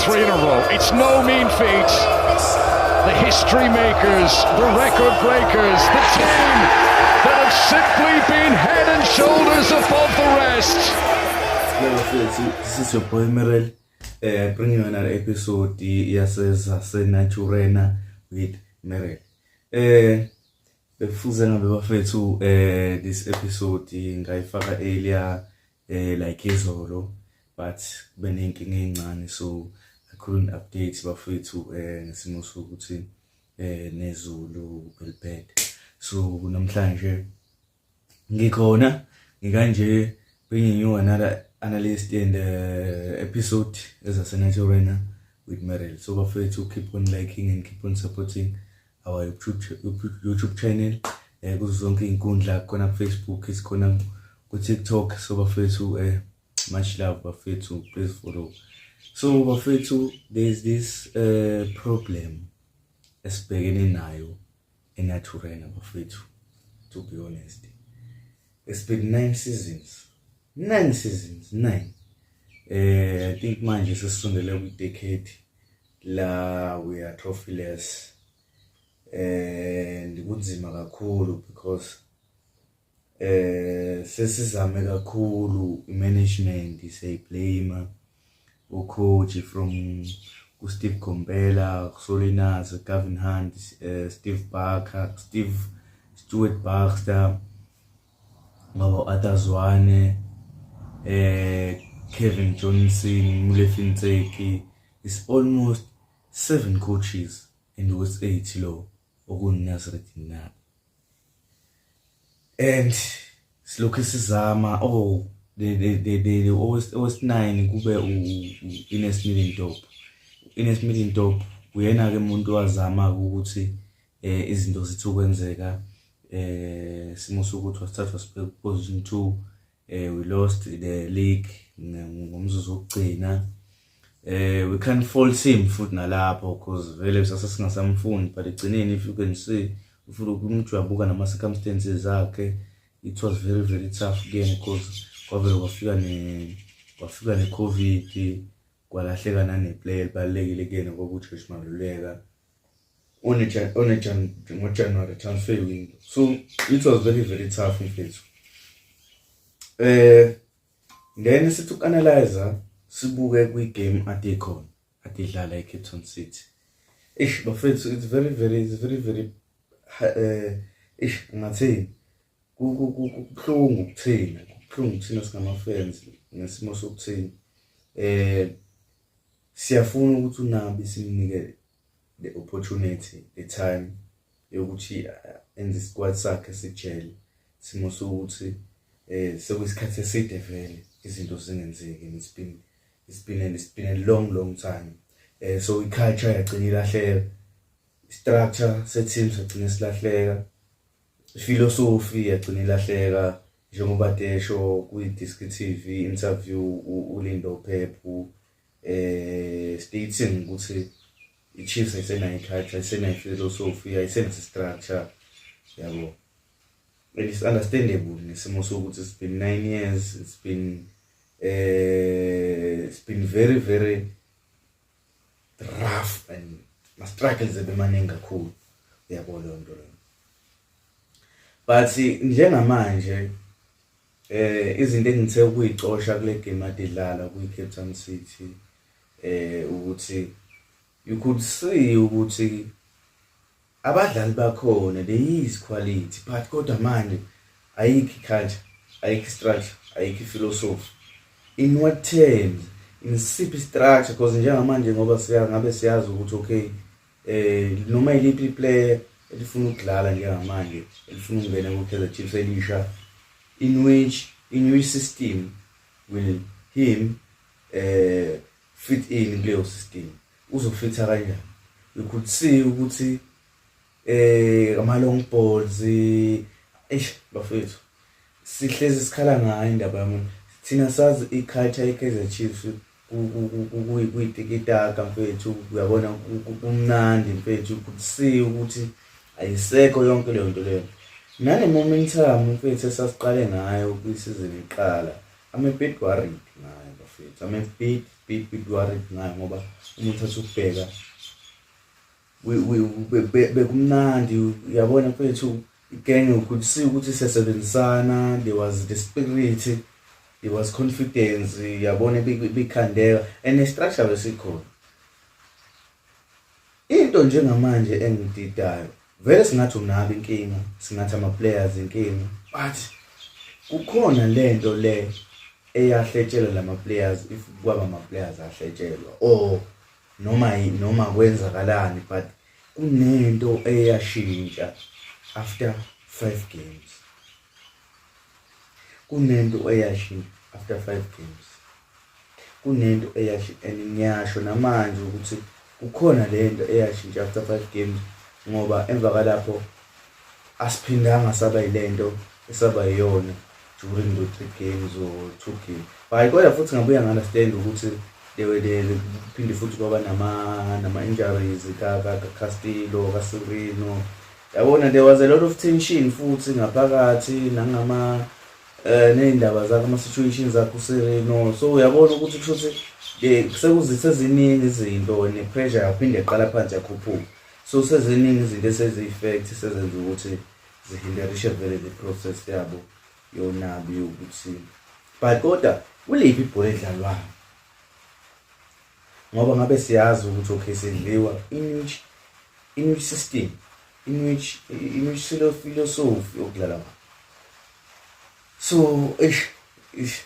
Three in a row. It's no mean feat. The history makers, the record breakers, the team that have simply been head and shoulders above the rest. Hello bafethu, this is your boy Merel. Bringing you another episode yasezase Naturena with Merel. Bekufuze ngabe bafethu this episode ngayifaka earlier, like izolo, but kube nenkinga encane, so I couldn't update bafethu ngesimo sokuthi nezulu belibhede. So namhlanje ngikhona ngikanje bringing you another analyst and episode ezase-Naturena with Merel. So bafethu, keep on liking and keep on supporting our YouTube channel kuzo zonke iy'nkundla, khona ku-Facebook, isikhona ku-TikTok. So bafethu, much love bafethu, please follow. So bafethu, there's this problem esibhekene nayo eNaturena bafethu. To be honest, it's been 9 seasons, 9 seasons, nine. I think manje sesisondele kwi-decade la we are trophyless and kunzima kakhulu because sesizame kakhulu, i-management siyayiblame, ucoach from uSteve Komphela, Solinas, Gavin Hunt, Steve Barker, Steve Stuart Baxter, ngabo Arthur Zwane, Kevin Johnson, Molefi Ntseki. It's almost seven coaches and was eight lo okuNasreddine Nabi and silokhu sizama. Oh, the always nine kube u-Ernst Middendorp. Ernst Middendorp uyena ke umuntu wazama ukuthi izinto zithi ukwenzeka, simo sokuthi wasithathwa sibheka position 2. We lost the league ngomzuzu wokugcina. We can't fault him futhi nalapho because vele sase singasamfuni, but egcineni, if you can see, ufuna umuntu uyabuka nama circumstances akhe, it was very very tough kuyena because kwavele kwafika ne-COVID, kwalahleka nane-player elibalulekile kuyena, ngoba uJosh Maluleka one ngo-January transfer window. So it was very very tough mfethu. Then sithi uku-analyze, sibuke kwi-game ade ikhona, ade idlala e-Cape Town City. Ish bafethu, it's very very ish, ngathini, kubuhlungu kuthina, kubuhlungu kuthina singama-fans ngesimo sokuthini, siyafuna ukuthi uNabi simnike the opportunity, the time yokuthi enze isquad sakhe sijele, simo sokuthi sekuyisikhathi eside vele izinto zingenzeki and it's been a long long time. So i-culture yagcina ilahleka, structure se-team sagcina silahleka, philosophy yagcina ilahleka, njengoba desho kwi-Diski TV interview uLindo Pep stating ukuthi i-Chiefs ayisenayo i-culture, ayisenayo i-philosophy, ayisenayo structure yabo. And it's understandable ngesimo sokuthi it's been 9 years, it's been very very rough and ma-struggles ebemaningi kakhulu, uyabo leyo nto leyo. But njengamanje izinto engithe ukuyicosha kule game ade idlala kwi-Cape Town City, ukuthi you could see ukuthi abadlali bakhona, there is quality, but kodwa manje ayikho i-culture, ayikho structure, ayikho philosophy. In what terms? In siphi structure? Because njengamanje ngoba siya ngabe siyazi ukuthi okay, noma iliphi player elifuna ukudlala njengamanje, elifuna ukungena ku-Kaizer Chiefs elisha, in which system will him fit in kuleyo system? Uzofitha kanjani? You could see ukuthi ama long balls, eish bafethu, sihlezi sikhala ngayo indaba yamuntu. Thina sazi i-culture ye-Kaizer Chiefs kuyitikitaka mfethu, uyabona, kumnandi mfethu. Could see ukuthi ayisekho yonke leyo nto leyo, nane momentum mfethu esasiqale ngayo kwisizini iqala. I'm a bit worried ngayo bafethu, I'm a bit Bit bit worried ngayo ngoba uma uthatha ukubheka bekumnandi, uyabona mfethu, igenge, you could see ukuthi siyasebenzisana. There was the spirit, there was confidence, yabona, bikhandeka and ne-structure besikhona. Into njengamanje engididayo, vele singathi uNabi inkinga, singathi ama-players inkinga, but kukhona lento le eyahletshelwa lama players, if kwaba ama-players ahletshelwa or noma kwenzakalani, but kunento eyashintsha after 5 games. Kunento eyashintsha after 5 games, kunento eyashintsha, and ngiyasho namanje ukuthi kukhona lento eyashintsha after 5 games, ngoba emva kwalapho asiphindanga saba yilento esaba yiyona during the three games or two games. But kodwa futhi ngabuya nga-understand ukuthi they were the phinde futhi kwaba nama injuries ka Castillo, ka Sirino, yabona. There was a lot of tension futhi ngaphakathi nangama ney'ndaba zakho, ama-situations akho uSirino. So uyabona ukuthi kusho ukuthi sekuziseziningi izinto, ne-pressure yaphinde yaqala phansi yakhuphuka. So seziningi izinto eseziyi-fact sezenza ukuthi zihinderishe vele le process yabo yoNabi ukuthi, but kodwa kuliphi ibhola edlalwayo, ngoba ngabe siyazi ukuthi okay, sidliwa in which system, in which philosophy yokudlala ngayo. So eish ish,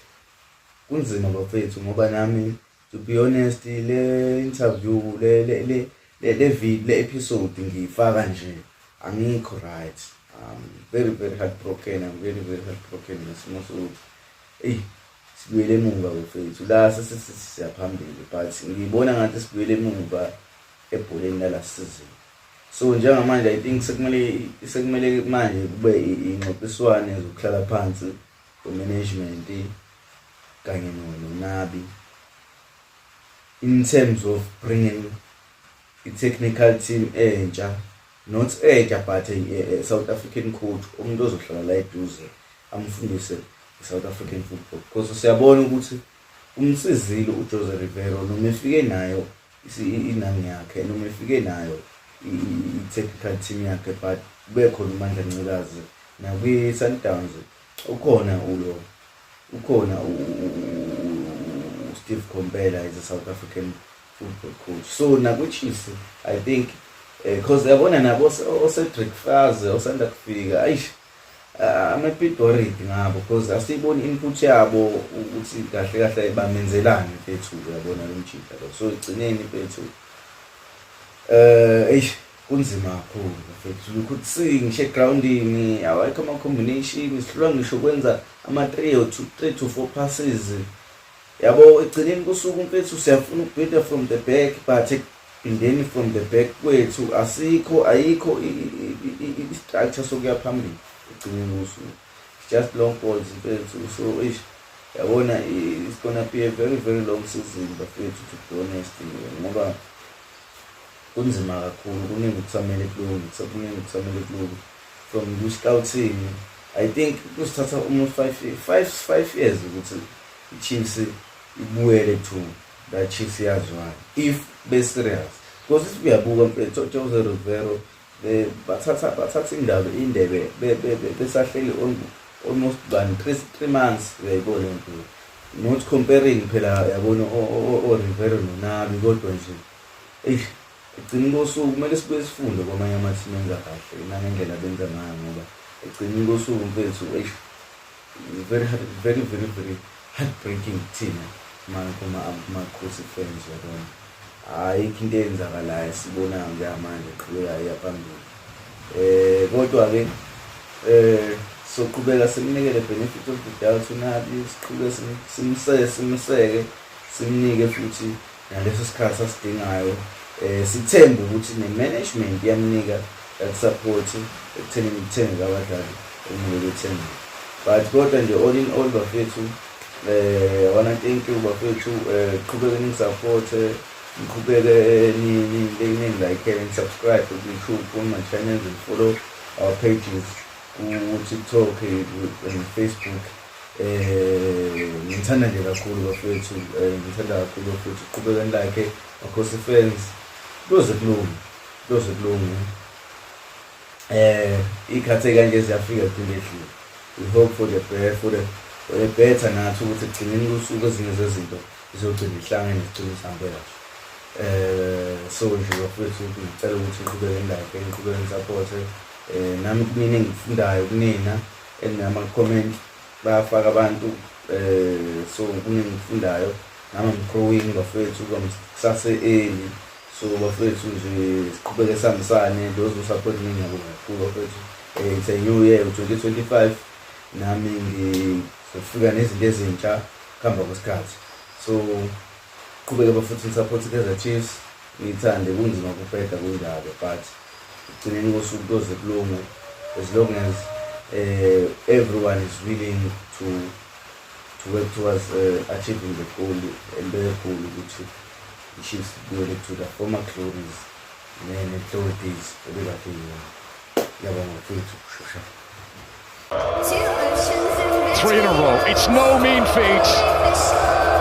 kunzima bafethu, ngoba nami, to be honest, le interview le le episode ngiyifaka nje angikho right. I'm very very heartbroken, I'm very very heartbroken ngesimo sokuthi eyi, sibuyele emuva bafethu. La sesiyaphambili, but ngibona ngathi sibuyele emuva ebholeni lala season. So njengamanje I think sekumele manje kube ingxoxiswane zokuhlala phansi kwe-management kanye noNabi in terms of bringing i-technical team entsha, not entsha, but a South African coach, umuntu ozohlala la eduze amfundise i-South African football, because siyabona ukuthi umsizile uJose Rivero noma efike nayo inangi yakhe, noma efike nayo i-technical team yakhe, but kube khona uMandla Ncikazi. Nakwi-Sundowns ukhona ulo, ukhona uSteve Komphela is a South African football coach. So nakwi-Chiefs I think, because yabona nabo o-Cedric Kaze osanda kufika, ayish, I'm a bit worried ngabo because asiyiboni input yabo ukuthi kahle kahle bamenzelani mfethu, uyabona lo mjita lo. So egcineni mfethu, eish, kunzima kakhulu mfethu. You could see ngisho egroundini awekho ama-combination, sihlulwa ngisho kwenza ama-3 or 2, 3 to 4 passes, yabo. Egcineni kusuku mfethu siyafuna ukubuilda from the back, but ekuphindeni from the back kwethu asikho, ayikho i-structure sokuya phambili. Egcineni kusuku it's just long balls mfethu. So eish, yabona, it's gonna be a very very long season bafethu, to be honest, ngoba kunzima kakhulu, kuningi kusamele kulunge, kuningi kusamele kulunge from ku-scouting. I think kusithatha almost 5 years ukuthi i-Chiefs ibuyele to that Chiefs yaziwayo if be-serious, because if uyabuka mfethu, Jose Rivero bathatha indaba indebe besahleli almost bani 3 months, uyayibona into. Not comparing phela, yabona, o-Rivero noNabi, kodwa nje eish, egcineni kosuku kumele sibuye sifunde kwamanye ama-team enza kahle nangendlela benza ngayo, ngoba egcineni kosuku mfethu, eish, very very very very heartbreaking kuthina kuma-Makhosi fans, yabona. Ayikho into eyenzakalayo esibonayo njengamanje eqhubekayo iya phambili. Kodwa-ke soqhubeka simnikele benefit of the doubt uNabi, siqhubeke simseke, simnike futhi naleso sikhathi asidingayo. Sithembe ukuthi ne-management iyamnika that support ekuthenini kuthenge abadlali okumele bethenge. But kodwa nje all in all bafethu, I wanna thank you bafethu. Qhubeke ningi-support, niqhubeke ningi-like, ni-subscribe ku-YouTube, on my channels, and follow our pages ku-TikTok and Facebook. Ngithanda nje kakhulu bafethu, ngithanda kakhulu bafethu. Qhubekani like, Makhosi fans, kuyoze kulunge, kuyoze kulunge. Ikhathi kanje ziyafika kuphinde edlule. We hope for the better nathi ukuthi ekugcineni kosuku ezinye zezinto zizogcina ihlangene, zigcine zihambe kahle. So nje bafethu, ngicela ukuthi niqhubeke like, niqhubeke ni-support. Nami kunini engikufundayo kunina, enama-comment bayafaka abantu, so kuningi engikufundayo nami. I'm growing bafethu, kusase early. So bafethu nje, siqhubeke sihambisane. Those who support me, ngiyabonga kakhulu bafethu. It's a new year, 2025. Nami ngizofika nezinto ezintsha kuhamba kwesikhathi. So qhubeke bafethu, ni-support i-Kaizer Chiefs, ngiyithande. Kunzima kubheda kunjalo, but ekugcineni kosuku kuyoze kulunge as long as everyone is willing to work towards achieving the goal and the goal ukuthi i-Chiefs ibuyele to the former glories ne-glory days ebekade iyona. Ngiyabonga mfethu, shusha. Three in a row. It's no mean feat.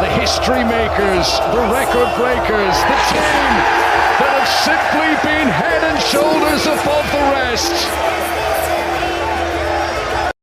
The history makers, the record breakers, the team